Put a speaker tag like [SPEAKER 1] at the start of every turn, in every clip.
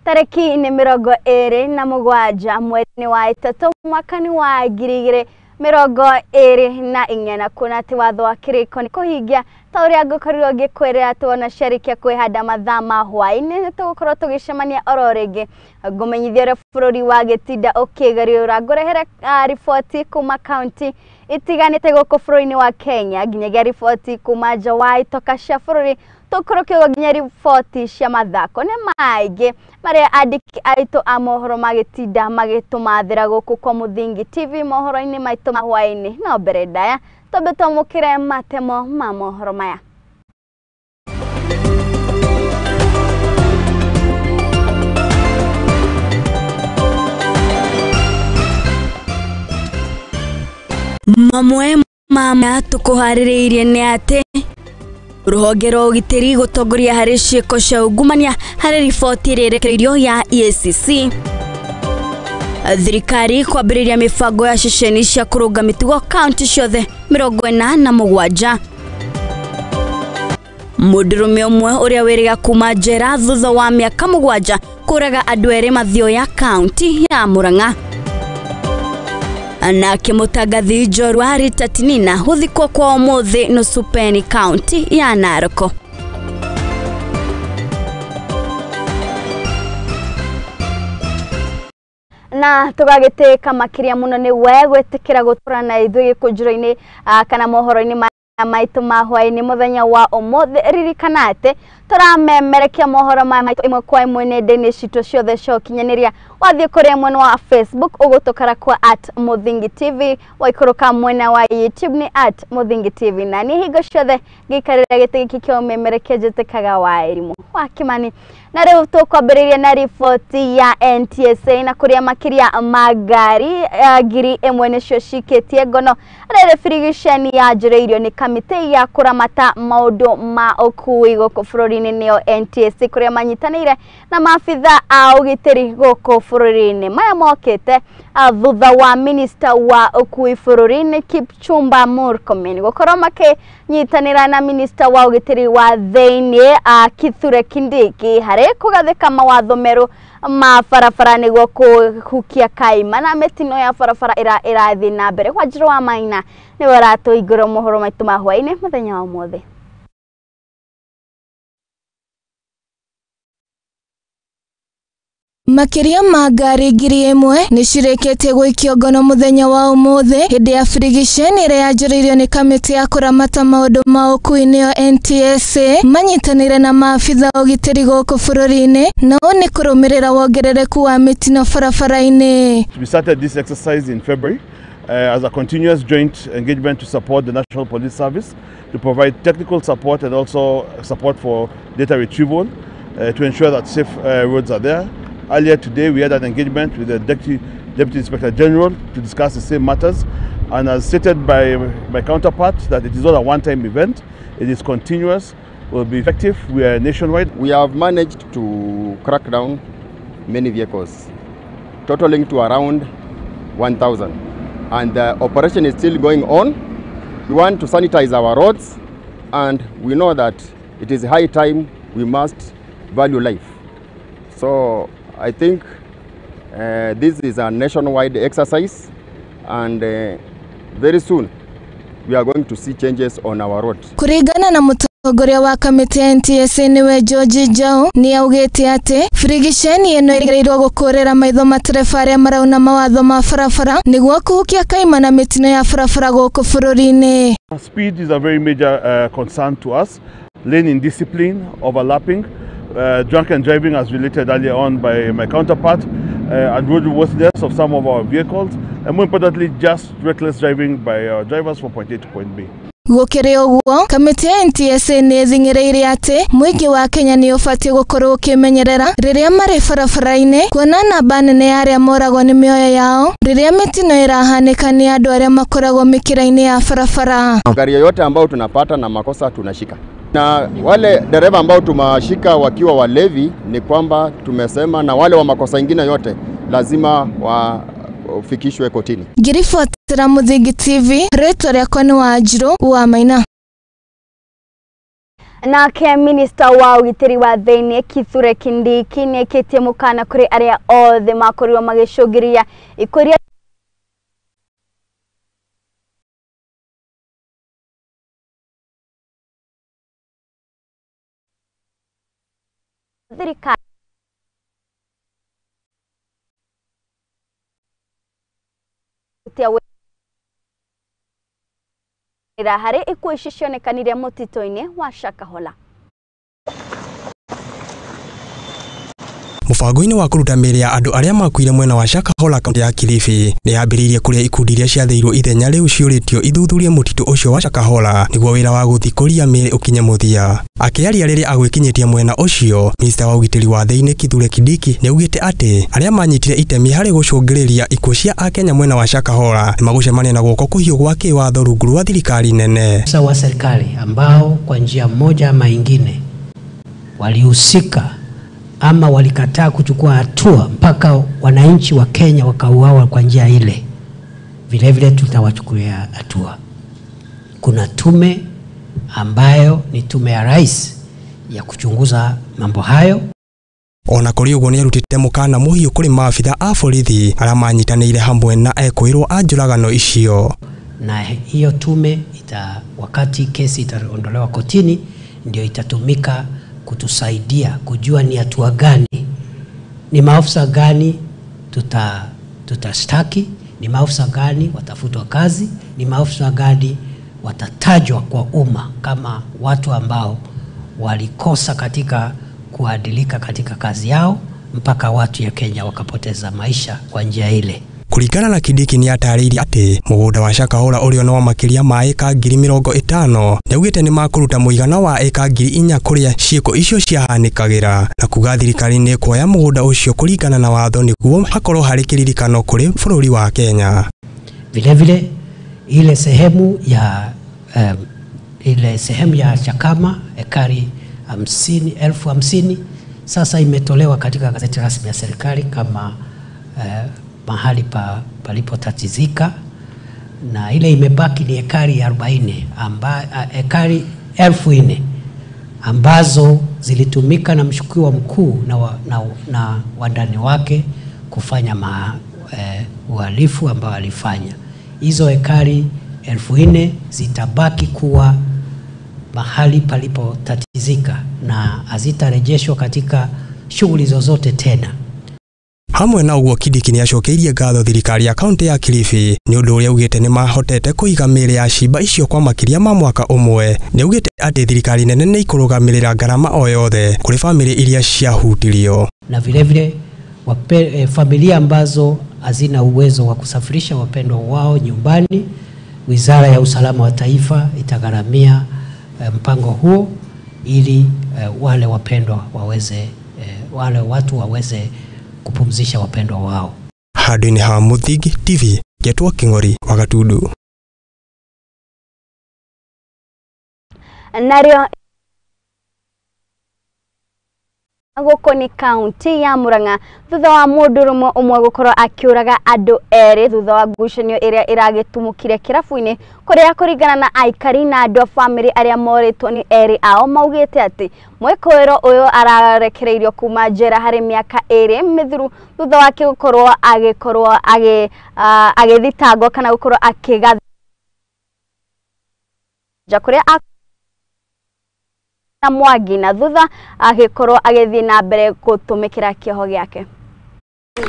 [SPEAKER 1] Tarĩki nĩ 27 mweri wa 3 mwaka ni wa 2024 na kuona atĩ watho wa kĩrĩko nĩ kũhingia ta ũrĩa ngũkorirwo ngĩkwĩrĩra tuona ciarĩkia kwĩhanda mathaa ma hwaĩ-inĩ nĩ tũgũkorwo tũgĩcemania oro rĩngĩ ngũmenyithia ũrĩa bũrũri wa gĩtinda ũkĩgariũra ngũrehere riboti kuma kaunti itiganĩte gũkũ bũrũri-inĩ wa Kenya nginyagia riboti kuma nja wa itoka cia bũrũri tũkũrũkĩrwo nginya riboti cia mathako nĩ maingĩ marĩa andĩki aitũ a mohoro magĩtinda magĩtũmathĩra gũkũ kwa Mũthingi TV mohoro-inĩ maitũ ma hwaĩ-inĩ. No mbere ndaya twambe twamũkĩre matemo ma mohoro maya. Mamwe mama tũkũharĩrĩirie nĩ atĩ rũhonge rwa ũgitĩri gũtongoria harĩ ciĩko cia ungumania harĩ riboti ĩrĩa ĩrekereirio ya EACC. Thirikari kwambĩrĩria mĩbango ya ceceni cia kũrũnga mĩtugo kaunti ciothe 47. Mũndũrũme ũmwe ũrĩa wĩrĩga kuma njera thutha wa mĩaka 7 kũraga andũ erĩ Mathioya kaunti ya Murang'a. Nake mũtangathi njorua Rita Tinina gũthikwo kwa ũmũthĩ Nusupeni kaunti ya Narok. Na tũgagĩtĩka makĩria mũno nĩ we gwĩtĩkĩra gũtũra na ithuĩ gĩkũnjĩro-inĩ kana mohoro-inĩ maitũ ma hwaĩ-inĩ mũthenya wa ũmũthĩ. Ririkana atĩ tũramemerekia mohoro maya maitũ ĩmwe kwa ĩmwe nenda-inĩ citũ ciothe cia ũkinyanĩria. Wathiĩ kũrĩa mwena wa Facebook ũgũtũkara kwa @Mũthingi TV, waikũrũka mwena wa YouTube nĩ @Mũthingi TV, na niĩ hingo ciothe ngĩikarĩra gĩtĩ gĩkĩ kĩa ũmemerekia njĩtĩkaga wa Elimu wa Kimani. Na rĩu tũkwambĩrĩria na riboti ya NTSA na kũrĩa makĩria ma ngari 1000 nĩcio cikĩtie ngono rĩrĩ birigiceni yanjĩrĩirio nĩ kamĩtĩ ya kũramata maũndũ ma ũkui gũkũ bũrũri-inĩ nĩyo NTSA kũrĩa manyitanĩire na maabitha a ũgitĩri gũkũ bũrũri-inĩ. Maya mokĩte thutha wa minista wa ũkui bũrũri-inĩ Kipchumba Murkomen gũkorwo makĩnyitanĩra na minista wa ũgitĩri wa thĩinĩ Kithure Kindiki harĩ kũgathĩka mawatho merũ ma barabara nĩguo kũhukia kaima na mĩtino ya barabara ĩrĩa ĩrathiĩ na mbere. Wanjirũ wa Maina nĩwe ũratũhingũra mohoro maitũ ma hwaĩ-inĩ mũthenya wa ũmũthĩ.
[SPEAKER 2] Makĩria ma ngari 1000 nĩ cirĩkĩtie gũikio ngono mũthenya wa ũmũthĩ hĩndĩ ya birigiceni ĩrĩa yanjĩrĩirio nĩ kamĩtĩ ya kũramata maũndũ ma ũkui nĩyo NTSA manyitanĩire na maabitha ũgitĩri gũkũ bũrũri-inĩ, na ũũ nĩ kũrũmĩrĩra wongerereku wa mĩtino barabara-inĩ.
[SPEAKER 3] We started this exercise in February as a continuous joint engagement to support the National Police Service, to provide technical support and also support for data retrieval to ensure that safe roads are there. Earlier today, we had an engagement with the Deputy Inspector General to discuss the same matters, and as stated by my counterpart, that it is not a one-time event, it is continuous, will be effective. We are nationwide.
[SPEAKER 4] We have managed to crack down many vehicles, totaling to around 1,000, and the operation is still going on. We want to sanitize our roads, and we know that it is high time we must value life. So I think this is a nationwide exercise, and very soon we are going to see changes on our road.
[SPEAKER 2] Kũringana na mũtongoria wa kamĩtĩ ya NTSA nĩwe George Njau nĩ augĩte atĩ birigiceni ĩno ĩrĩgĩrĩirwo gũkũrĩra maitho matereba arĩa marauna mawatho ma barabara nĩguo kũhukia kaima na mĩtino ya barabara gũkũ bũrũri-inĩ.
[SPEAKER 3] Speed is a very major concern to us. Lane indiscipline, overlapping, drunken driving as related earlier on by my counterpart, and roadworthiness of some of our vehicles, and more importantly, just reckless driving by our drivers from point A to point B.
[SPEAKER 2] Gũkĩrĩ ũguo, kamĩtĩ ya NTSA nĩ ĩthing'ĩrĩirie atĩ mũingĩ wa Kenya nĩ ũbatiĩ gũkorwo ũkĩmenyerera rĩrĩa marĩ barabara-inĩ, kuona namba nene ya arĩa moragwo nĩ mĩoyo yao rĩrĩa mĩtino ĩrahanĩka nĩ andũ arĩa makoragwo mĩkĩra-inĩ ya barabara.
[SPEAKER 4] Gari yoyote ambayo tunapata na makosa tunashika. Na wale dereva ambao tumashika wakiwa walevi ni kwamba tumesema, na wale wa makosa ingine yote lazima wafikishwe kotini.
[SPEAKER 2] Ngĩribotera Mũthingi TV, rĩtwa rĩakwa nĩ Wanjirũ wa Maina.
[SPEAKER 1] Nake minista wa ũgitĩri wa thĩinĩ Kithure Kindiki nĩekĩtie mũkana kũrĩ arĩa othe makorirwo magĩcũngĩrĩria ikuũ iria thirikari wĩra harĩ ikuũ ici cionekanire mũtitũ-inĩ wa Shakahola.
[SPEAKER 5] Mũbango-inĩ wa kũruta mĩĩrĩ ya andũ arĩa makuire mwena wa Shakahola kaunti ya Kilifi nĩ yambĩrĩirie kũrĩa ikundi iria ciathĩirwo ithenya rĩu ciũrĩtio ithuthurie mũtitũ ũcio wa Shakahola nĩguo wĩra wa gũthikũria mĩĩrĩ ũkinye mũthia. Akĩaria rĩrĩa agwĩkinyĩtie mwena ũcio, minista wa ũgitĩri wa thĩinĩ Kithure Kindiki nĩaugĩte atĩ arĩa manyitire itemi harĩ gũcũngĩrĩria ikuũ cia Akenya mwena wa Shakahola nĩmagũcemania na guoko kũhiũ gwa kĩwatho rungu rwa thirikari nene.
[SPEAKER 6] Maafisa wa serikali ambao kwa njia moja ama ingine walihusika ama walikataa kuchukua hatua mpaka wananchi wa Kenya wakauawa kwa njia ile, vile vile tutawachukulia hatua. Kuna tume ambayo ni tume ya rais ya kuchunguza mambo hayo.
[SPEAKER 5] Ona kũrĩ ũguo nĩarutĩte mũkana mũhiũ kũrĩ maabitha a borithi arĩa manyitanĩire hamwe na ekũĩrwo a njũragano icio.
[SPEAKER 6] Na hiyo tume wakati kesi itaondolewa kotini ndio itatumika kutusaidia kujua ni hatua gani, ni maafisa gani tutashtaki, ni maafisa gani watafutwa kazi, ni maafisa gani watatajwa kwa umma kama watu ambao walikosa katika kuadilika katika kazi yao mpaka watu ya Kenya wakapoteza maisha kwa njia ile.
[SPEAKER 5] Kũringana na Kindiki nĩatarĩirie atĩ mũgũnda wa Shakahola ũrĩa nĩ wa makĩria ma ĩka 50,000 nĩaugĩte nĩmakũruta mũigana wa ĩka 4,000 kũrĩa ciĩko icio ciahanĩkagĩra na kuga thirikari nĩ ĩkuoya mũgũnda ũcio kũringana na watho nĩguo hakorwo harĩ kĩririkano kũrĩ bũrũri wa Kenya.
[SPEAKER 6] Vile vile ile sehemu ya Chakama ekari 50,000 sasa imetolewa katika gazeti rasmi ya serikali kama mahali palipotatizika, na ile imebaki ni ekari 40 ekari 4,000 ambazo zilitumika na mshukiwa mkuu na wandani wake kufanya uhalifu ambao alifanya. Hizo ekari 4,000 zitabaki kuwa mahali palipotatizika na hazitarejeshwa katika shughuli zozote tena.
[SPEAKER 5] Hamwe na ũguo Kindiki nĩacokeirie ngatho thirikari ya kaunti ya Kilifi nĩ ũndũ ũrĩa augĩte nĩmahotete kũiga mĩĩrĩ ya ciimba icio kwa makĩria ma mwaka ũmwe. Nĩaugĩte atĩ thirikari nene nĩ ikũrũgamĩrĩra ngarama o yothe kũrĩ bamĩrĩ iria ciahutirio.
[SPEAKER 6] Na vile vile familia ambazo hazina uwezo wa kusafirisha wapendwa wao nyumbani, Wizara ya Usalama wa Taifa itagharamia mpango huo ili wale wapendwa waweze wale watu waweze kupumzisha wapendwa wao.
[SPEAKER 5] Handũ-inĩ ha Mũthingi TV, Getwo King'ori wa Gatundu.
[SPEAKER 1] Narĩo gũkũ nĩ kaunti ya Murang'a thutha wa mũndũrũme ũmwe gũkorwo akĩũraga andũ erĩ thutha wa ngucanio ĩrĩa ĩragĩtumũkire kĩrabu-inĩ kũrĩa kũringana na aikari na andũ a bamĩrĩ arĩa morĩtwo nĩ erĩ ao maugĩte atĩ mwĩkũĩro ũyũ ararekereirio kuma njera harĩ mĩaka 2 mĩthiru thutha wake gũkorwo agĩkorwo agĩthitangwo kana gũkorwo akĩgathja kũrĩa na Mwangi na thutha agĩkorwo agĩthiĩ na mbere gũtũmĩkĩra kĩoho gĩake.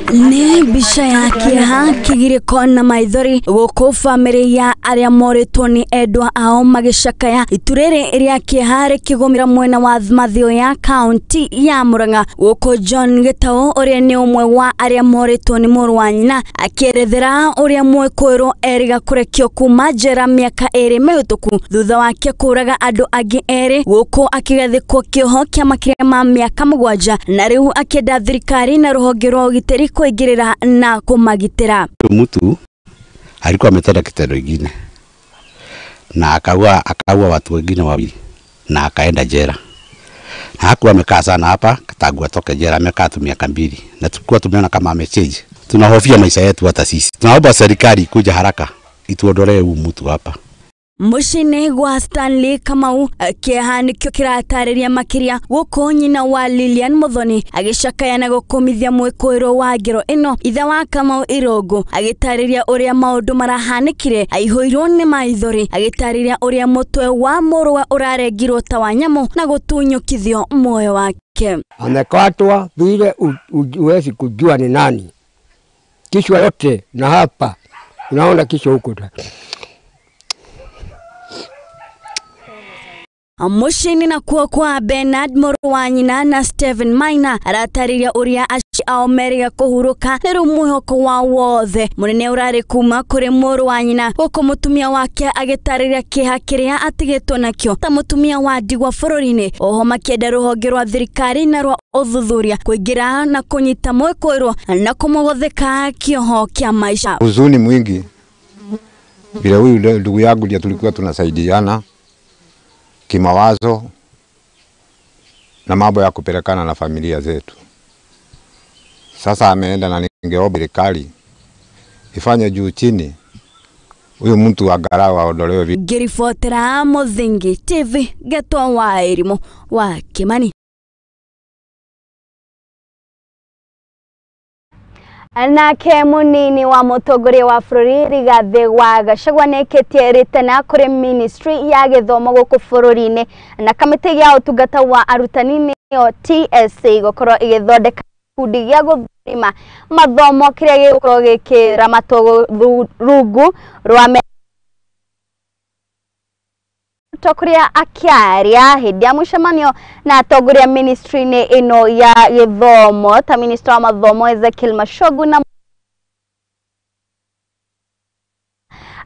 [SPEAKER 1] Nĩ mbica ya kĩeha kĩgirĩko na maithori gũkũ bamĩrĩ ya arĩa morĩtwo nĩ endwa ao magĩcakaya itu rĩrĩ rĩa kĩeha rĩkĩgũmĩra mwena wa Mathioya kaunti ya Murang'a gũkũ John Gĩtaũ ũrĩa nĩ ũmwe wa arĩa morĩtwo nĩ mũrũ wa nyina akĩerethera ũrĩa mwĩkũĩrwo erĩga kũrekio kuma njera mĩaka 2 mĩhĩtũku thutha wake kũraga andũ angĩ erĩ gũkũ akĩgathĩkwo kĩoho kĩa makĩria ma mĩaka 7 na rĩu akĩenda thirikari na rũhonge rwa ũgitĩri kuingirira na kumagitira.
[SPEAKER 7] Mtu alikuwa ametenda kitendo kingine na akaua watu wengine wawili na akaenda jela. Na hakuwa amekaa sana hapa tangu atoke jela, amekaa tu miaka 2 na tulikuwa tumeona kama amechange. Tunahofia maisha yetu hata sisi. Tunaomba serikali kuja haraka ituondolee huyu mtu hapa.
[SPEAKER 1] Muciĩ-inĩ gwa Stanley Kamau kĩeha nĩkĩo kĩratarĩria makĩria gũkũ nyina wa Lilian Muthoni agĩcakaya na gũkũmithia mwĩkũĩrwo wa ngero ĩno. Ithe wa Kamau Irũngũ agĩtarĩria ũrĩa maũndũ marahanĩkire aihũirwo nĩ maithori, agĩtarĩria ũrĩa mũtwe wa mũrũwe ũrarengirwo ta wa nyamũ na gũtunyũkithio muoyo wake.
[SPEAKER 8] Amekatwa vile huwezi kujua ni nani, kichwa yote na hapa unaona kichwa huko.
[SPEAKER 1] Muciĩ-inĩ nakuo kwa Bernard mũrũ wa nyina na Stephen Maina aratarĩria ũrĩa aciari ao merĩga kũhurũka nĩ rĩu mwĩhoko wao wothe mũnene ũrarĩ kuma kũrĩ mũrũ wa nyina, gũkũ mũtumia wake agĩtarĩria kĩeha kĩrĩa atigĩtwo nakĩo ta mũtumia wa ndigwa bũrũri-inĩ. Oho makĩenda rũhonge rwa thirikari na rwa ũthuthuria kũingĩra na kũnyita mwĩkũĩrwo na kũmũgũthĩka kĩoho kĩa maisha.
[SPEAKER 9] Huzuni mwingi vile huyu ndugu yangu ndiye tulikuwa tunasaidiana kimawazo na mambo ya kupelekana na familia zetu. Sasa ameenda na ningeomba serikali ifanye juu chini huyu mtu angalau aondolewe.
[SPEAKER 1] Ngĩribotera Muthingi TV Getwa wa Irimu wa Kimani. Nake munini wa mũtongoria wa bũrũri Rigathĩ wa Gachagua nĩekĩtie rĩtana kũrĩ ministry ya gĩthomo gũkũ bũrũri-inĩ na kamĩtĩ ya ũtungata wa arutani nĩyo TSC gũkorwo ĩgĩthondeka gĩkundi gĩa gũthũrima mathomo kĩrĩa gĩgũkorwo gĩkĩramatwo rungu rwa Mũtongoria akĩaria hĩndĩ ya mũcemanio na atongoria ministry-inĩ ĩno ya gĩthomo ta minista wa mathomo Ezekiel Machogu na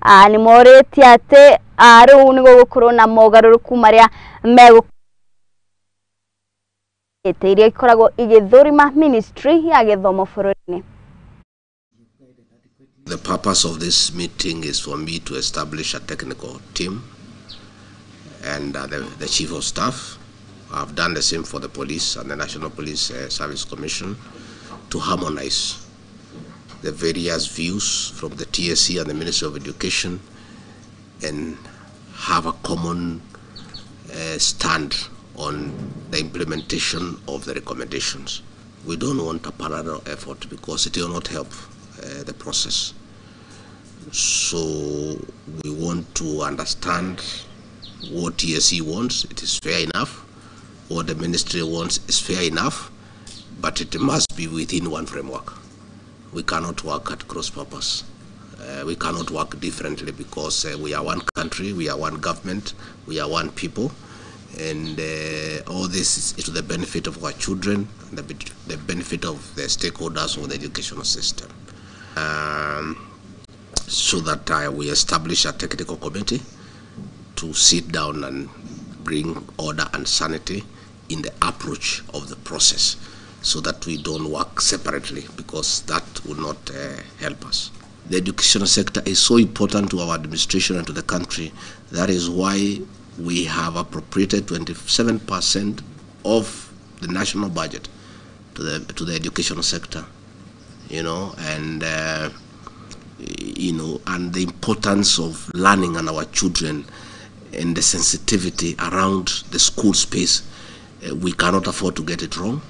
[SPEAKER 1] nĩ morĩtie atĩ rĩu nĩ gũgũkorwo na mogarũrũku marĩa megũkĩte iria ikoragwo igĩthũrima ministry ya gĩthomo bũrũri-inĩ.
[SPEAKER 10] The purpose of this meeting is for me to establish a technical team and the chief of staff. I've done the same for the police and the National Police Service Commission to harmonize the various views from the TSC and the Ministry of Education and have a common stand on the implementation of the recommendations. We don't want a parallel effort because it will not help the process. So we want to understand what TSC wants. It is fair enough. What the ministry wants is fair enough, but it must be within one framework. We cannot work at cross purpose. We cannot work differently because we are one country, we are one government, we are one people, and all this is to the benefit of our children and the benefit of the stakeholders of the educational system. So that we establish a technical committee to sit down and bring order and sanity in the approach of the process so that we don't work separately, because that will not help us. The educational sector is so important to our administration and to the country. That is why we have appropriated 27% of the national budget to the educational sector, you know, and and the importance of learning and our children and the sensitivity around the school space. We cannot afford to get it wrong.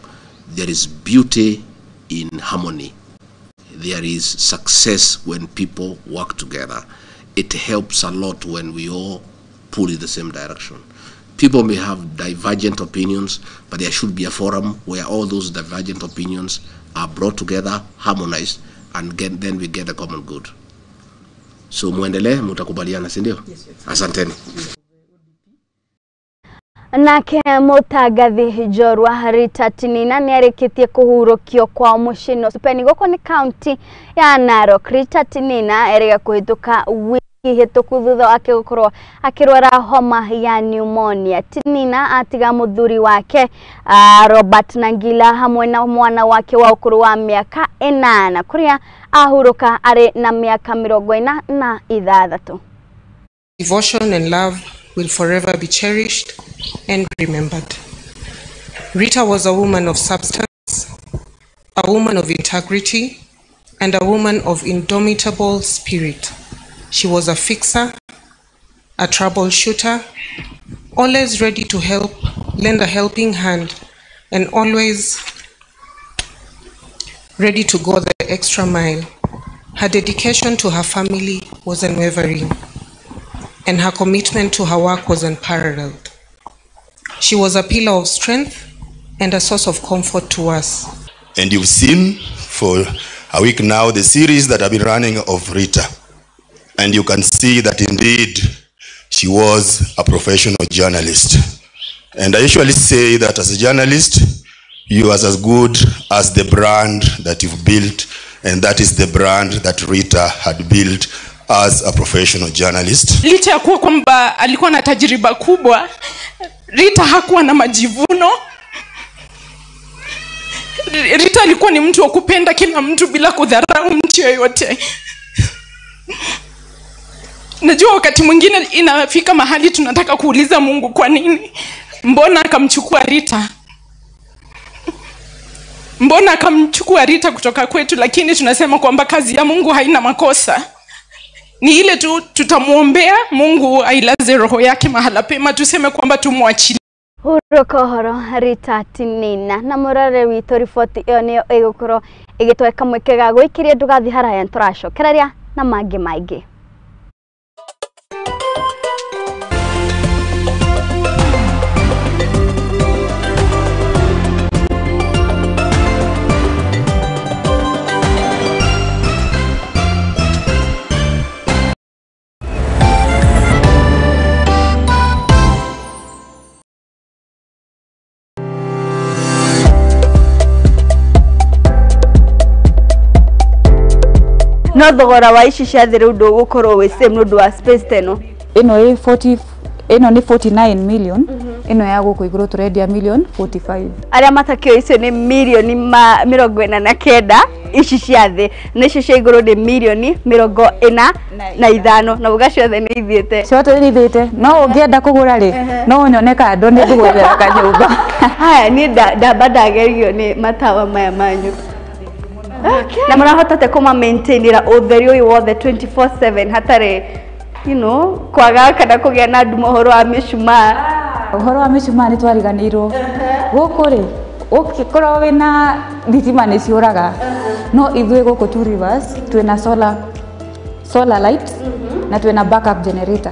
[SPEAKER 10] There is beauty in harmony. There is success when people work together. It helps a lot when we all pull in the same direction. People may have divergent opinions, but there should be a forum where all those divergent opinions are brought together, harmonized, and then we get the common good. So muendelee, mutakubaliana, si ndio? Yes, yes. Asanteni.
[SPEAKER 1] Nake mũtangathi njorua Rita Tinina nĩarĩkĩtie kũhurũkio kwa mũciĩ Supeni gũkũ nĩ kaunti ya Narok. Rita Tinina erĩga kũhĩtũka wiki hĩtũku thutha wake gũkorwo akĩrwara homa ya pneumonia. Tinina atiga mũthuri wake Robert Nangila hamwe na mwana wake wa ũkũrũ wa mĩaka 8 kũrĩa ahurũka arĩ na mĩaka 46.
[SPEAKER 11] Devotion and love will forever be cherished and remembered. Rita was a woman of substance, a woman of integrity, and a woman of indomitable spirit. She was a fixer, a troubleshooter, always ready to help, lend a helping hand, and always ready to go the extra mile. Her dedication to her family was unwavering, and her commitment to her work was unparalleled. She was a pillar of strength and a source of comfort to us.
[SPEAKER 12] And you've seen for a week now the series that I've been running of Rita. And you can see that indeed she was a professional journalist. And I usually say that as a journalist, you are as good as the brand that you've built, and that is the brand that Rita had built as a professional journalist.
[SPEAKER 13] Licha ya kuwa kwamba alikuwa na tajriba kubwa, Rita hakuwa na majivuno. Rita alikuwa ni mtu wa kupenda kila mtu bila kudharau mtu yeyote. Najua wakati mwingine inafika mahali tunataka kuuliza Mungu kwa nini? Mbona akamchukua Rita? Mbona akamchukua Rita kutoka kwetu? Lakini tunasema kwamba kazi ya Mungu haina makosa. Ni ile tu tutamuombea Mungu ailaze roho yake mahala pema, tuseme kwamba tumwachilie.
[SPEAKER 1] Huruka ũhoro Rita Tinina na mũrore witũ riboti ĩyo nĩyo ĩgũkorwo ĩgĩtweka mweke ga gwĩkĩria ndũgathiĩ haraya nĩtũracokereria na mangĩ maingĩ. No thogora wa ici cia thĩ rĩu ndũgũkorwo wĩ same nĩ ũndũ wa space teno.
[SPEAKER 14] Ĩno ĩ 40, ĩno nĩ 49 million, ĩno ya gũkũ igũrũ tũrendia million 45.
[SPEAKER 1] Arĩa matakĩoĩ icio nĩ mirioni 49 ici cia thĩ, na ici cia igũrũ nĩ mirioni 45 na uga ciothe nĩ ithiĩte.
[SPEAKER 14] Ciothe nĩ ithiĩte. No ũngĩenda kũgũra rĩ, no ũnyone kando nĩ ngũgwethera kanyũmba.
[SPEAKER 1] Haya niĩ ndamba ndagerio nĩ matawa maya manyu. Okay. Na murahota kuma maintainira utheri uyu wothe 24/7 hatari you know kwaga kana kugia na nduma uhoro wa micumaa.
[SPEAKER 14] Uhoro wa micumaa ni twariganirwo guku ri ukikorwo wina thitima ni ciuraga no ithuĩ guku Two Rivers twina solar light na twina backup generator.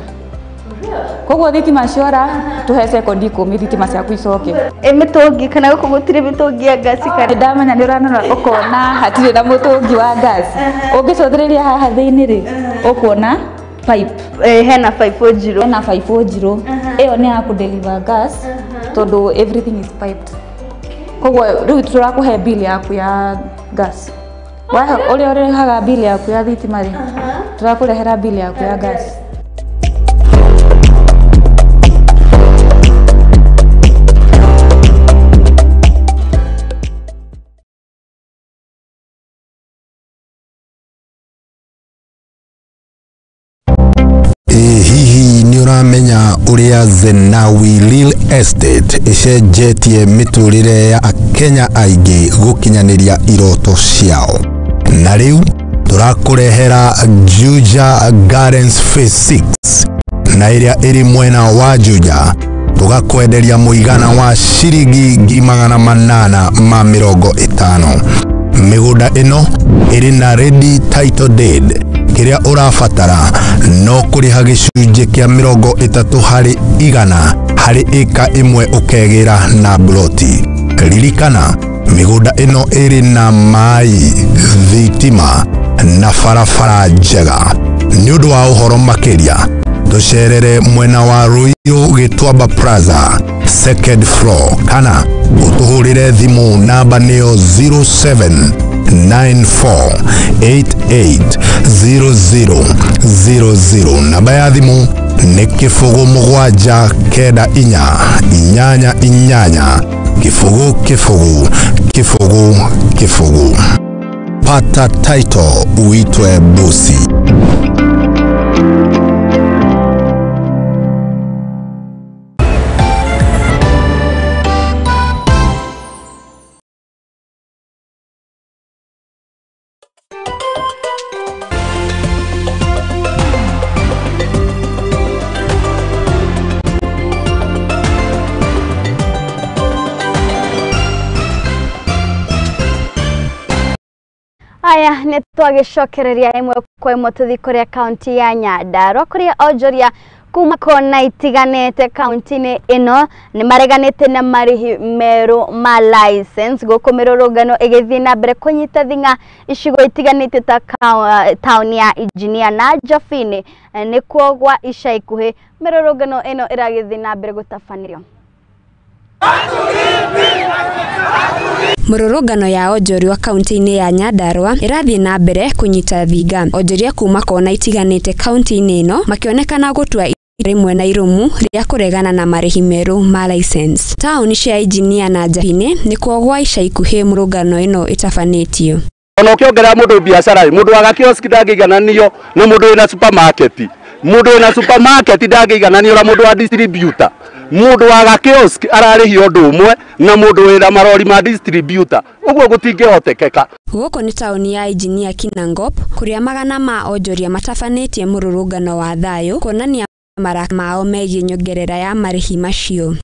[SPEAKER 14] Koguo thitima ciora tuhe sekondi 10 thitima ciaku icoke.
[SPEAKER 1] E mitungi kana guku gutire mitungi ya ngasi kana
[SPEAKER 14] ndamenya ni uranora ukona hatire na mutungi wa ngasi. Ungicothereria haha thiini ri ukuona pipe.
[SPEAKER 1] Hena pipe njiru.
[SPEAKER 14] Hena pipe njiru. Iyo ni ya ku deliver gas tondu everything is piped. Koguo riu turakuhe bill yaku ya gas. Uria urihaga bill yaku ya thitima ri turakurehera bill yaku ya gas.
[SPEAKER 15] Uramenya uria Zenawi Real Estate icenjetie miturire ya Akenya aingĩ gũkinyanĩria iroto ciao. Na rĩu tũrakũrehera Juja Gardens Phase 6 na ĩrĩa ĩrĩ mwena wa Juja, tũgakwenderia mũigana wa ciringi 850. Mĩgũnda ĩno ĩrĩ na ready title deed. Kĩrĩa ũrabatara no kũrĩha gĩcunjĩ kĩa 30 harĩ 100 harĩ ĩka ĩmwe ũkegĩra na bloti. Ririkana mĩgũnda ĩno ĩrĩ na maĩ, thitima na barabara njega. Nĩ ũndũ wa ũhoro makĩria tũcerere mwena wa Ruiru Gĩtuamba Plaza second floor kana ũtũhũrĩre thimũ namba nĩyo 0794880000. Namba ya thimũ nĩ 0 7 9 8 8 0 0 0 0. Pata title uitwe bosi.
[SPEAKER 1] Haya nĩ twagicokereria ĩmwe kwa ĩmwe tũthiĩ kũrĩa kaunti ya Nyandarua kũrĩa onjoria kuma kona itiganĩte kaunti-inĩ ĩno nĩ mareganĩte na marĩhi merũ ma license gũkũ mĩrũrũngano ĩgĩthiĩ na mbere kũnyita thing'a icigo itiganĩte ta taũni ya Engineer na Njabini nĩkuo gwa ica ikuhĩ mĩrũrũngano ĩno ĩragĩthiĩ na mbere gũtabanĩrio.
[SPEAKER 16] Mũrũrũngano ya onjoria kaunti-inĩ ya Nyandarua ĩrathiĩ na mbere kũnyita thinga. Onjoria kuma kona itiganĩte kaunti-inĩ ĩno makĩonekana gũtua rĩmwe na irumu rĩa kũregana na marĩhi merũ ma license. Taũni cia Engineer na Njabini nĩkuo gwa ica ikuhĩ mũrũngano ĩno ĩtabanĩtio.
[SPEAKER 17] Ona ũkĩongerera mũndũ biacara mũndũ wa gakioski ndangĩigananio na mũndũ wĩna supermarket. Mũndũ wĩna supermarket ndangĩigananio na mũndũ wa distributor. Mũndũ wa gakioski ararĩhio ũndũ ũmwe na mũndũ wĩna marori ma distributor, ũguo gũtingĩhotekeka.
[SPEAKER 16] Gũkũ nĩ taũni ya Engineer Kinangop kũrĩa magana ma onjoria matabanĩtie mũrũrũngano wa thayũ kuonania maraka mao megiĩ nyongerera ya marĩhi macio.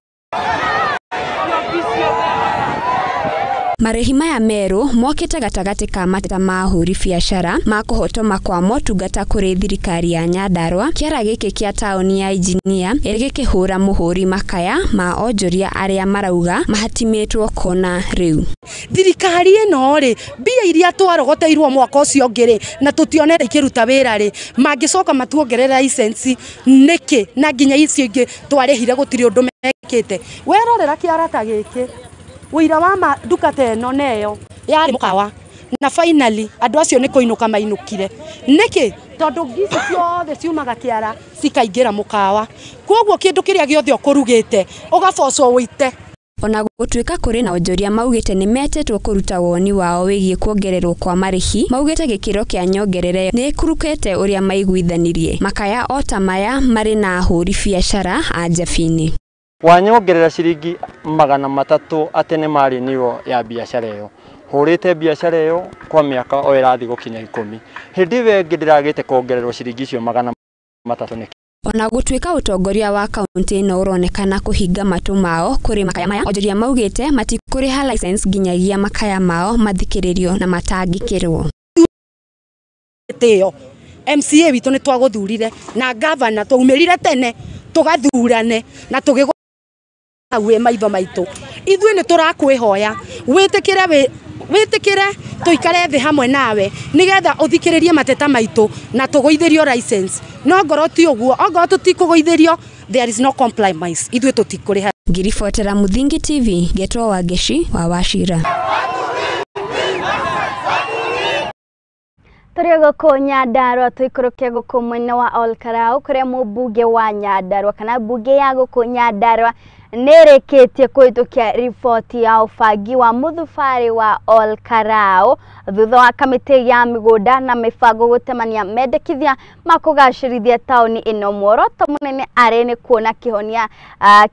[SPEAKER 16] Marĩhi maya merũ mokĩte gatagatĩ ka mateta ma ahũri biacara ma kũhotoma kwa motungata kũrĩ thirikari ya Nyandarua. Kĩara gĩkĩ kĩa taũni ya Engineer gĩkĩhũra mũhũri makaya ma onjoria arĩa marauga mahatimĩtwo kona rĩu.
[SPEAKER 18] Thirikari ĩno rĩ, mbia iria twarogoteirwo mwaka ũcio ũngĩ rĩ, na tũtionete ikĩruta wĩra rĩ, mangĩcoka matuongerere license nĩkĩ? Na nginya icio ingĩ twarĩhire gũtirĩ ũndũ mekĩte. Werorera kĩara ta gĩkĩ, wĩira wa ma nduka ta ĩno neyo yarĩ mũkawa, na finally andũ acio nĩ kũinũka mainũkire. Nĩkĩ? Tondũ ngici ciothe ciumaga kĩara cikaingĩra mũkawa, koguo kĩndũ kĩrĩa gĩothe ũkũrugĩte ũgabocwo ũite.
[SPEAKER 16] Ona gũtuĩka kũrĩ na onjoria maugĩte nĩ metetwo kũruta woni wao wĩgiĩ kuongererwo kwa marĩhi, maugĩte gĩkĩro kĩa nyongerera nĩ ĩkurukĩte ũrĩa maiguithanirie. Makaya o ta maya marĩ na ahũri biacara a Njabini.
[SPEAKER 19] Wanyongerera ciringi 300 atĩ nĩ ma renewal ya biacara ĩyo. Hũrĩte biacara ĩyo kwa mĩaka o ĩrathiĩ gũkinya 10. Hĩndĩ ĩyo ĩngĩ ndĩragĩte kuongererwo ciringi icio 300 nĩkĩ?
[SPEAKER 16] Ona gũtuĩka ũtongoria wa kaunti ĩno ũronekana kũhinga matũ mao kũrĩ makaya maya, onjoria maugĩte matikũrĩha license nginyagia makaya mao mathikĩrĩrio na matangĩkĩrwo.
[SPEAKER 18] Tĩo MCA witũ nĩ twagũthurire na governor twaumĩrire tene tũgathurane na tũgĩgũ wĩ maitho maitũ. Ithuĩ nĩ tũrakwĩhoya wĩtĩkĩre tũikare thĩ hamwe nawe nĩgetha ũthikĩrĩrie mateta maitũ na tũgũithĩrio license. No ngorwo ti ũguo, ongorwo tũtikũgũithĩrio, there is no compromise. Ithuĩ tũtikũrĩha.
[SPEAKER 16] Ngiribotera Muthingi TV, Getwo Wangeshi wa Wachira.
[SPEAKER 1] Tũrĩ gũkũ Nyandarua tũikũrũke gũkũ mwena wa Olkarau kũrĩa mũmbunge wa Nyandarua kana mbunge ya gũkũ Nyandarua nĩrĩkĩtie kũhĩtũkia riboti ya ũbangi wa mũthubarĩ wa Olkarau thutha wa kamĩtĩ ya mĩgũnda na mĩbango gũtemania mendekithia ma kũgacĩrithia taũni ĩno. Muoroto mũnene arĩ nĩ kuona kĩhonia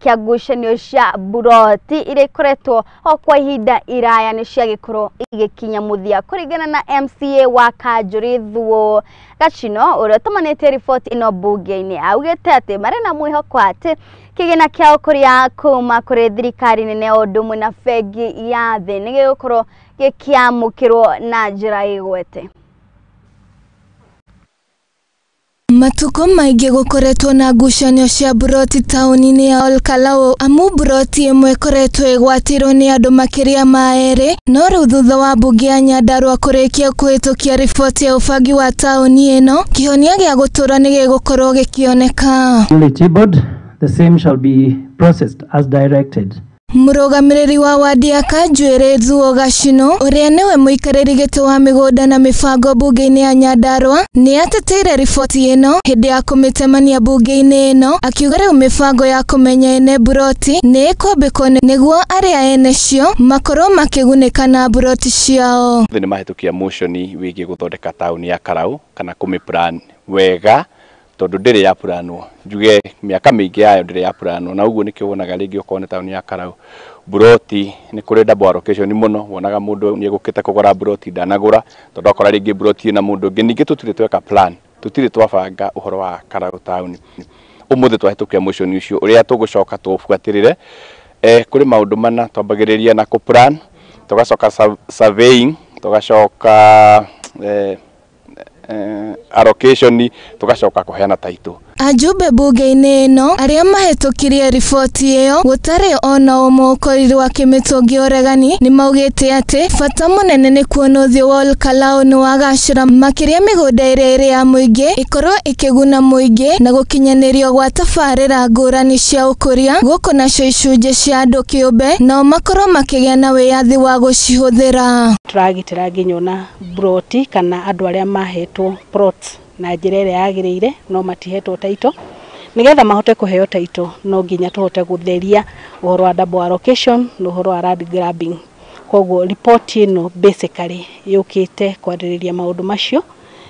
[SPEAKER 1] kĩa ngucanio cia buroti iria ikoretwo o kwa ihinda iraya nĩ ciagĩkorwo igĩkinya mũthia. Kũringana na MCA wa Kanjũri Thuo Gachino ũrĩa ũtũmanĩtie riboti ĩno mbunge-inĩ, augĩte atĩ marĩ na mwĩhoko atĩ kĩgĩna kĩa ũkũria kuma kũrĩ thirikari nene o ũndũ ũmwe na bengi ya thĩ nĩ gĩgũkorwo gĩkĩamũkĩrwo na njĩra ĩgwete.
[SPEAKER 2] Matukũ maingĩ gũkoretwo na ngucanio cia buroti taũni-inĩ ya Olkalau amu buroti ĩmwe ĩkoretwo ĩgwatĩirwo nĩ andũ makĩria ma 2, no rĩu thutha wa mbunge ya Nyandarua kũrĩkia kũhĩtũkia riboti ya ũbangi wa taũni ĩno, kĩhonia gĩa gũtũũra nĩ gĩgũkorwo gĩkĩoneka.
[SPEAKER 20] The same shall be processed as directed.
[SPEAKER 2] Mũrũgamĩrĩri wa wadi ya Kanjuĩrĩ Thuo Gachino ũrĩa nĩwe mũikarĩri gĩtĩ wa mĩgũnda na mĩbango mbunge-inĩ ya Nyandarua nĩ ateteire riboti ĩno hĩndĩ ya kũmĩtemania mbunge-inĩ ĩno, akiuga rĩu mĩbango ya kũmenya ene buroti nĩ ĩkwambĩkwo nĩguo arĩa ene cio makorwo makĩgunĩka na buroti ciao.
[SPEAKER 21] Nĩ mahĩtũkia motion wĩgiĩ gũthondeka taũni ya Karau kana kũmĩ-plan wega tondu ndĩrĩ ya puranwo, njuge mĩaka mĩingĩ yayo ndĩrĩ ya puranwo, na ũguo nĩkĩo wonaga rĩngĩ okorwo nĩ taũni ya Karau buroti nĩ kũrĩ double allocation mũno, wonaga mũndũ nĩ egũkĩte kũgũra buroti ndanagũra tondu akora rĩngĩ buroti ĩna mũndũ ũngĩ. Ningĩ tũtirĩ tweka plan, tũtirĩ twabanga ũhoro wa Karau taũni. Ũmũthĩ twahĩtũkia motion ũcio ũrĩa tũgũcoka tũbuatĩrĩre. Kũrĩ maũndũ mana twambagĩrĩria na kũ-plan, tũgacoka surveying, tũgacoka allocation tugacoka kuheana title.
[SPEAKER 2] Ajumbe bunge-inĩ ĩno arĩa mahĩtũkirie riboti ĩyo gũtarĩ ona ũmwe ũkorirwo akĩmĩtũngia ũregani nĩmaugĩte atĩ bata mũnene nĩ kuona ũthiũ wa Olkalau nĩ wagacĩra makĩria mĩgũnda ĩrĩa ĩrĩ ya mũingĩ ĩkorwo ĩkĩguna mũingĩ na gũkinyanĩrio gwa tabarĩra ngũrani cia ũkũria gũkũ nacio icunjĩ cia andũ kĩũmbe nao makorwo makĩgĩa na wĩyathi wa gũcihũthĩra.
[SPEAKER 3] Tũragitĩra nginya ona broti kana andũ arĩa mahetwo plots na njĩra ĩrĩa yagĩrĩire no matihetwo title. Nĩgetha mahote kũheo title no nginya tũhote gũtheria ũhoro wa double allocation na ũhoro wa land grabbing. Koguo report ĩno basically yũkĩte kwarĩrĩria maũndũ macio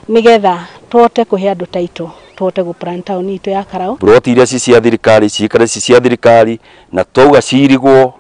[SPEAKER 3] nĩgetha tũhote kũhe andũ title, tũhote gũ-plan town itũ ya Karau.
[SPEAKER 22] Plot iria ci cia thirikari ciikare ci cia thirikari na twauga cirigwo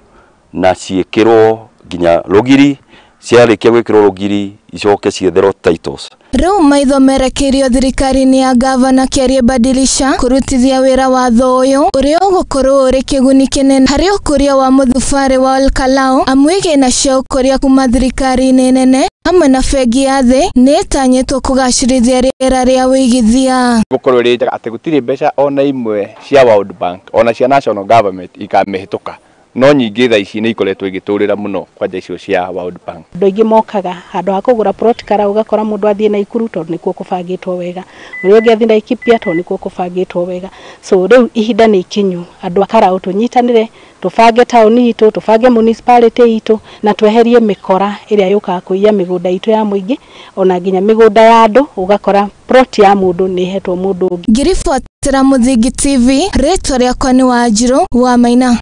[SPEAKER 22] na ciĩkĩrwo nginya rũgiri, ciarĩkia gwĩkĩrwo rũgiri icoke cietherwo titles.
[SPEAKER 2] Rĩu maitho merekeirio thirikari-inĩ ya gavana Kĩarie Badilisha kũrutithia wĩra watho ũyũ ũrĩa ũgũkorwo ũrĩ kĩguni kĩnene harĩ ũkũria wa mũthubarĩ wa Olkalau amu igĩna cia ũkũria kuma thirikari-inĩ nene hamwe na bengi ya thĩ nĩ ĩtanyĩtwo kũgacĩrithia rĩera rĩa wĩigithia.
[SPEAKER 21] Gũkorwo ĩrĩ njega atĩ gũtirĩ mbeca ona imwe cia World Bank ona cia national government ikamĩhĩtũka, no nyingĩ thaa ici nĩ ikoretwo igĩtũrĩra mũno kwanja icio cia World Bank.
[SPEAKER 3] Andũ aingĩ mokaga handũ ha kũgũra plot Karau ũgakora mũndũ athiĩ Naikuru tondũ nĩkuo kũbangĩtwo wega, ũrĩa ũngĩ athiĩ Laikipia tondũ nĩkuo kũbangĩtwo wega. So rĩu ihinda nĩ ikinyu andũ a Karau tũnyitanĩre, tũbange taũni itũ, tũbange municipality itũ na tweherie mĩkora ĩrĩa yũkaga kũiya mĩgũnda itũ ya mũingĩ ona nginya mĩgũnda ya andũ, ũgakora plot ya mũndũ nĩ ĩhetwo mũndũ ũngĩ.
[SPEAKER 2] Ngĩribotera Mũthingi TV, rĩtwa rĩakwa nĩ Wanjirũ wa Maina.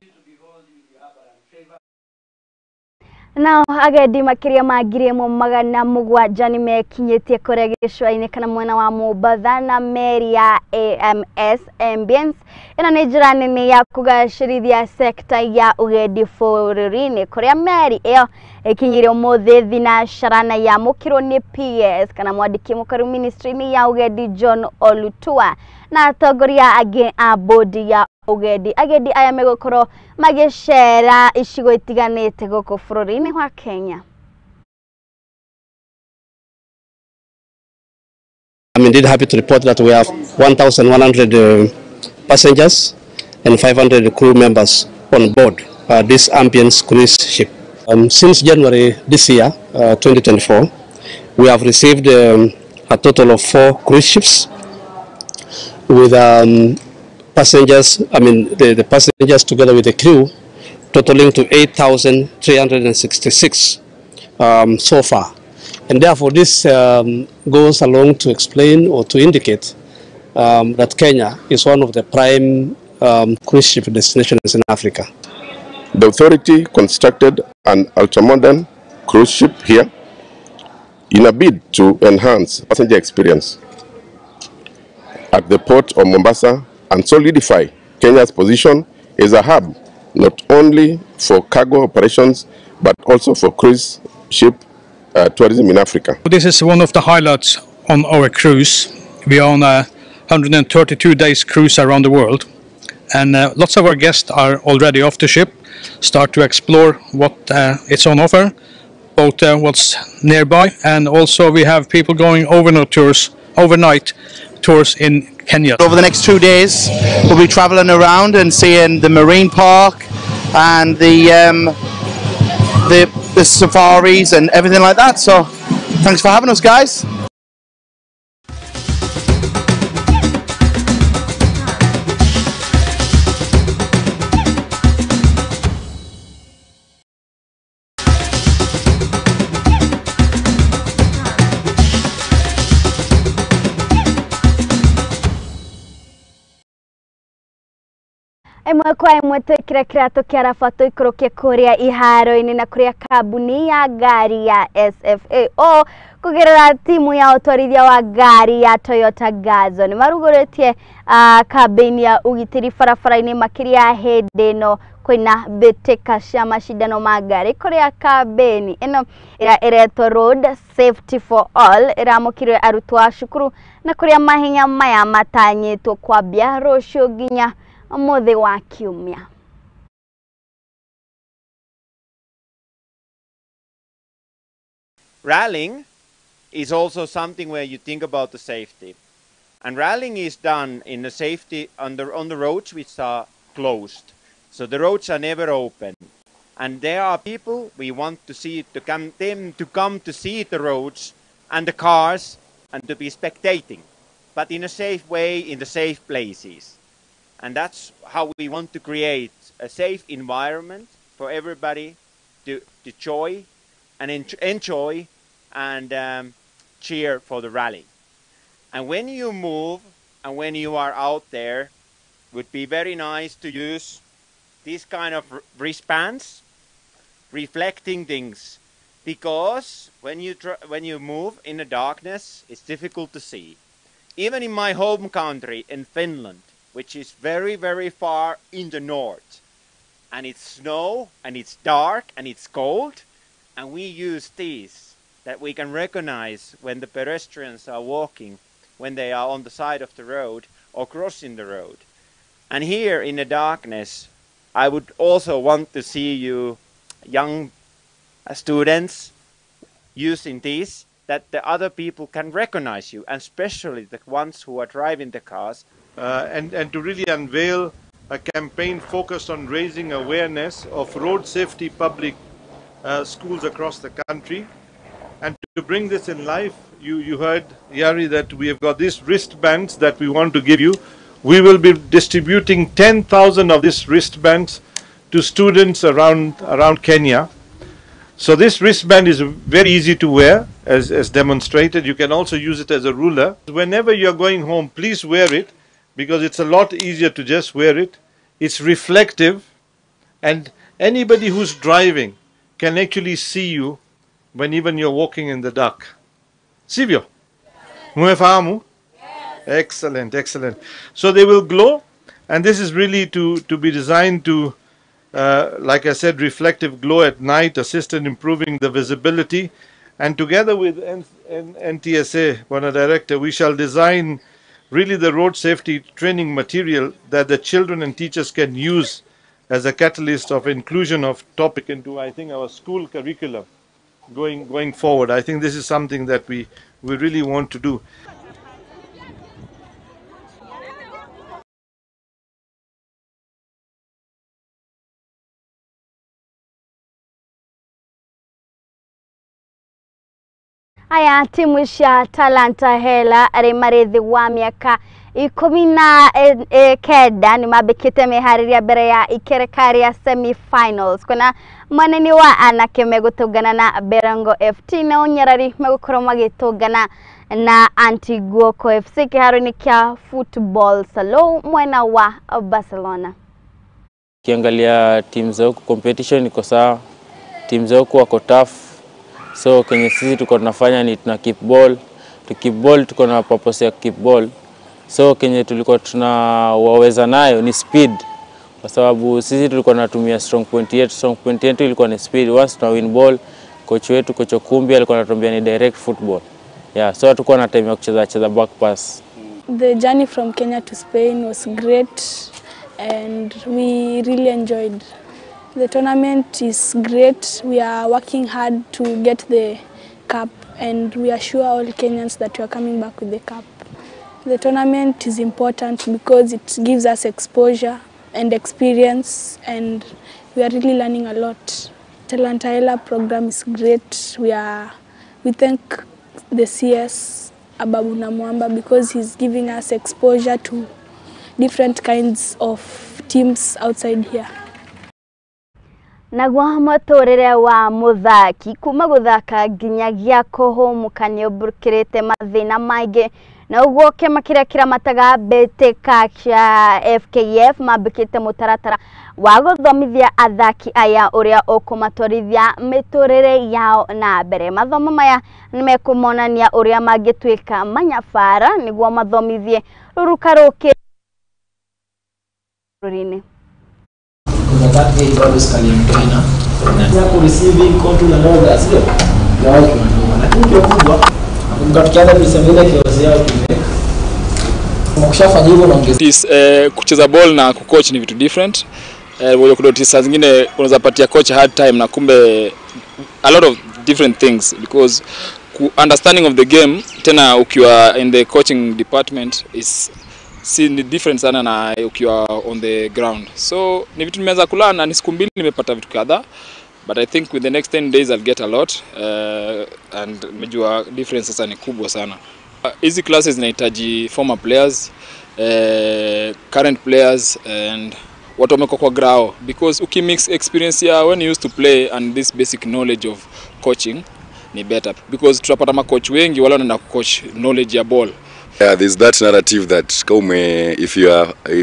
[SPEAKER 1] Nao agendi makĩria ma 1700 nĩmekinyĩtie kũrĩa gĩcũa-inĩ kana mwena wa Mombatha na meri ya AMS Ambience. Ĩno nĩ njĩra nene ya kũgacĩrithia sekta ya ũgendi bũrũri-inĩ kũrĩa meri ĩyo ĩkinyire ũmũthĩ thinacara na yamũkĩrwo nĩ PS kana mwandĩki mũkaru ministry-inĩ ya ũgendi John Olutua na atongoria angĩ a bodi ya ũgendi. Agendi aya megũkorwo magĩcera icigo itiganĩte gũkũ bũrũri-inĩ wa Kenya.
[SPEAKER 23] I'm indeed happy to report that we have 1,100 passengers and 500 crew members on board this Ambience cruise ship. Since January this year, 2024, we have received a total of 4 cruise ships with passengers, I mean the passengers together with the crew, totaling to 8,366 so far. And therefore this goes along to explain or to indicate that Kenya is one of the prime cruise ship destinations in Africa.
[SPEAKER 24] The authority constructed an ultramodern cruise ship here in a bid to enhance passenger experience at the port of Mombasa and solidify Kenya's position as a hub not only for cargo operations but also for cruise ship tourism in Africa.
[SPEAKER 25] This is one of the highlights on our cruise. We are on a 132 days cruise around the world, and lots of our guests are already off the ship, start to explore what it's on offer, both what's nearby, and also we have people going overnight tours in Kenya.
[SPEAKER 26] Over the next 2 days we'll be traveling around and seeing the marine park and the safaris and everything like that. So thanks for having us, guys.
[SPEAKER 1] Ĩmwe kwa ĩmwe twĩkĩre kĩratũ kĩa raba tũikũrũke kũrĩa iharo-inĩ na kũrĩa kambuni ya ngari ya SFAO kũgerera timu ya ũtwarithia wa ngari ya Toyota Gazoo nĩ marugũrĩtie kambĩini ya ũgitĩri barabara-inĩ makĩria hĩndĩ ĩno kwĩna mbĩtĩka cia macindano ma ngari kũrĩa kambĩini ĩno ĩrĩa ĩretwo Road Safety for All ĩramũkĩrire arutwo a cukuru na kũrĩa mahenya maya matanyĩtwo kwambia rũciũ nginya ũmũthĩ wa kiumia.
[SPEAKER 27] Rallying
[SPEAKER 4] is also something where you think about the safety. And rallying is done in the safety on the roads which are closed. So the roads are never open. And there are people we want to see to come, them to come to see the roads and the cars and to be spectating, but in a safe way, in the safe places. And that's how we want to create a safe environment for everybody to enjoy and enjoy and cheer for the rally. And when you move and when you are out there, it would be very nice to use these kind of wristbands, reflecting things, because when you move in the darkness, it's difficult to see. Even in my home country, in Finland, which is very, very far in the north, and it's snow, and it's dark, and it's cold, and we use these that we can recognize when the pedestrians are walking, when they are on the side of the road or crossing the road. And here in the darkness, I would also want to see you young students using these, that the other people can recognize you, and especially the ones who are driving the cars.
[SPEAKER 5] And to really unveil a campaign focused on raising awareness of road safety public schools across the country. And to bring this in life, you heard, Yari, that we have got these wristbands that we want to give you. We will be distributing 10,000 of these wristbands to students around Kenya. So this wristband is very easy to wear, as demonstrated. You can also use it as a ruler. Whenever you're going home, please wear it, because it's a lot easier to just wear it. It's reflective, and anybody who's driving can actually see you when even you're walking in the dark. Sivyo? Mumefahamu? Excellent, excellent. So they will glow, and this is really to be designed to, like I said, reflective glow at night, assist in improving the visibility. And together with NTSA, Bwana Director, we shall design really the road safety training material that the children and teachers can use as a catalyst of inclusion of topic into, I think, our school curriculum going forward. I think this is something that we really want to do.
[SPEAKER 1] Aya timu cia Talanta Hela arĩ marĩ thĩ wa mĩaka 19 nĩ mambĩkĩte meharĩria mbere ya ikereka rĩa semi-finals kuna mwaneni wa anake megũtũngana na Berango FT na Unyarari megũkorwo magĩtũngana na Antiguoko FC kĩharo-inĩ kĩa Football Salou mwena wa Barcelona.
[SPEAKER 6] Kiangalia timu za huku competition iko sawa, timu za huku wako tough. So kenye sisi tuko tunafanya ni tuna keep ball, to keep ball tuko na purpose ya keep ball. So kenye tulikuwa tunawaweza nayo ni speed, kwa sababu sisi tulikuwa tunatumia strong point yetu. Strong point yetu ilikuwa ni speed. Once tuna win ball, coach wetu coach Okumbi alikuwa anatuambia ni direct football. Yeah, so hatukuwa na time ya kucheza back pass.
[SPEAKER 7] The journey from Kenya to Spain was great and we really enjoyed. The tournament is great. We are working hard to get the cup and we assure all Kenyans that we are coming back with the cup. The tournament is important because it gives us exposure and experience, and we are really learning a lot. Talanta Hela program is great. We thank the CS Ababu Namwamba because he's giving us exposure to different kinds of teams outside here.
[SPEAKER 1] Naguo mũtũrĩre wa mũthaki kuma gũthaka nginyagia kũhũmũka nĩũmbũrũkĩrĩte mathĩna maingĩ na ũguo kĩama kĩrĩa kĩramataga mbĩtĩka kĩa FKF mambĩkĩte mũtaratara wa gũthomithia athaki aya ũrĩa ũkũmatwarithia mĩtũrĩre yao na mbere. Mathomo maya nĩmekũmonania ũrĩa mangĩtuĩka manyabara nĩguo mathomithie rũruka rũkĩ bũrũri-inĩ.
[SPEAKER 8] That day bado sikalimtena na ku receiving control and all that, sio ya watu wadogo, lakini kwa kubwa nakumbuka tukianza tulisema ile kiozi yao tumeka ukishafanya hivyo naongeza
[SPEAKER 9] kucheza ball na kucoach ni vitu different. Wewe kudotis saa zingine unaweza patia coach hard time na kumbe a lot of different things because Understanding of the game tena ukiwa in the coaching department is si ni different sana na ukiwa on the ground. So ni vitu nimeanza kulearn na ni siku mbili nimepata vitu kadhaa, but I think with the next 10 days I'll get a lot, and nimejua difference sasa ni kubwa sana. Hizi classes zinahitaji former players, current players and watu wamekuwa kwa grao, because ukimix experience ya when you used to play and this basic knowledge of coaching ni better, because tutapata macoach wengi wale wanaenda coach knowledge ya ball.
[SPEAKER 10] Yeah, there's that narrative that kaume, if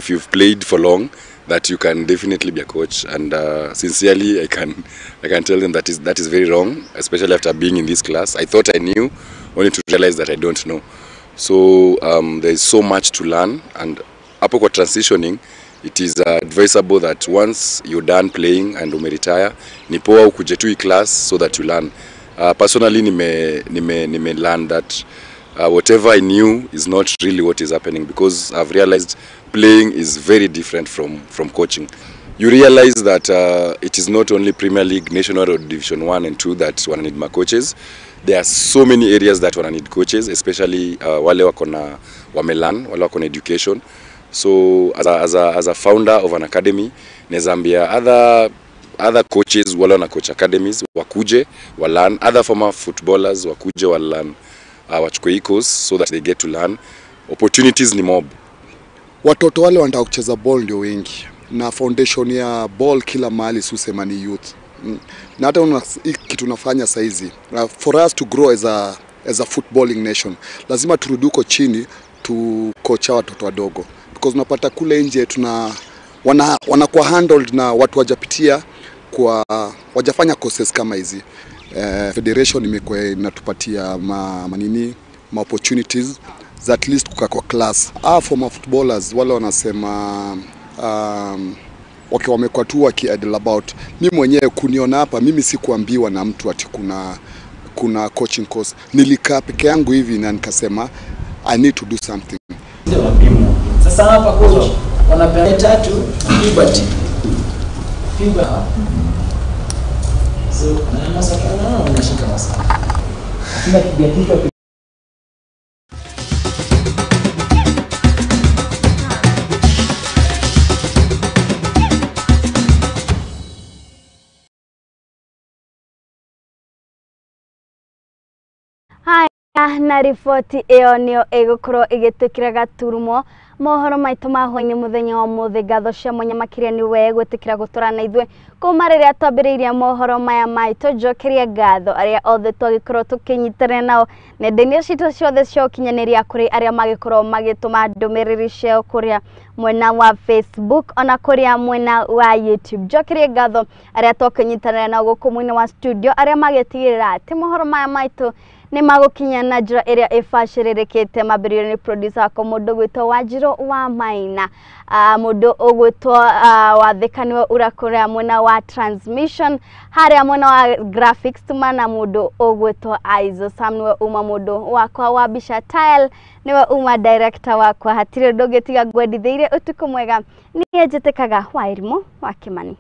[SPEAKER 10] you've played for long, that you can definitely be a coach, and sincerely I can tell them that is very wrong, especially after being in this class. I thought I knew, only to realize that I don't know. So there is so much to learn, and hapo kwa transitioning, it is advisable that once you're done playing and umeretire, ni poa ukuje tu class so that you learn. Personally, nime learn that whatever I knew is not really what is happening, because I've realized playing is very different from coaching. You realize that it is not only Premier League, National or Division 1 and 2 that wana need ma coaches. There are so many areas that wana need coaches, especially wale wako na wamelearn, wale wako na education. So as a founder of an academy, naweza other coaches wale wana coach academies wakuje wa learn, other former footballers wakuje wa learn, wachukue course so that they get to learn. Opportunities ni mob.
[SPEAKER 11] Watoto wale wanataka kucheza ball ndio wengi, na foundation ya ball kila mahali susema ni youth. Na hata kitu nafanya saizi, for us to grow as a footballing nation, lazima turudi huko chini tu coach watoto wadogo, because unapata kule nje tuna wanakuwa handled na watu wajapitia kwa wajafanya courses kama hizi. Federation imekuwa inatupatia ma opportunities za at least kukaa kwa class. Former footballers wale wanasema okay, wamekuwa tu waki-idle about. Mimi mwenyewe kuniona hapa, mimi sikuambiwa na mtu ati kuna coaching course. Nilikaa peke yangu hivi na nikasema I need to do something.
[SPEAKER 8] Sasa hapa coach wanapeana tatu puberty. So na masaka unashika masaka. Kila kipiga kichwa.
[SPEAKER 1] Na riboti ĩyo nĩyo ĩgũkorwo ĩgĩtwĩkĩra gaturumo mohoro maitũ ma hwaĩ-inĩ mũthenya wa ũmũthĩ. Ngatho cia mwanya makĩria nĩ we gwĩtĩkĩra gũtũra na ithuĩ kuma rĩrĩa twambĩrĩirie mohoro maya maitũ. Njokeria ngatho arĩa othe twagĩkorwo tũkĩnyitanĩra nao nenda-inĩ citũ ciothe cia ũkinyanĩria, kũrĩ arĩa magĩkorwo magĩtũma ndũmĩrĩri ciao kũrĩa mwena wa Facebook ona kũrĩa mwena wa YouTube. Njokeria ngatho arĩa twakĩnyitanĩra nao gũkũ mwena wa studio, arĩa magĩtigĩrĩra atĩ mohoro maya maitũ nĩ magũkinya na njĩra ĩrĩa ĩbacĩrĩrĩkĩte. Mambĩrĩrio nĩ producer wakwa mũndũ ũgwĩtwo Wanjirũ wa Maina, mũndũ ũgwĩtwo Wathĩka nĩwe ũrakũrĩa mwena wa transmission, harĩa mwena wa graphics tuma na mũndũ ũgwĩtwo Aizo Sam nĩwe uma mũndũ wakwa wa mbica, Tile nĩwe uma director wakwa. Hatirĩ ũndũ ũngĩ tiga ngwendithĩirie ũtukũ mwega. Niĩ njĩtĩkaga Wairimũ wa Kĩmani.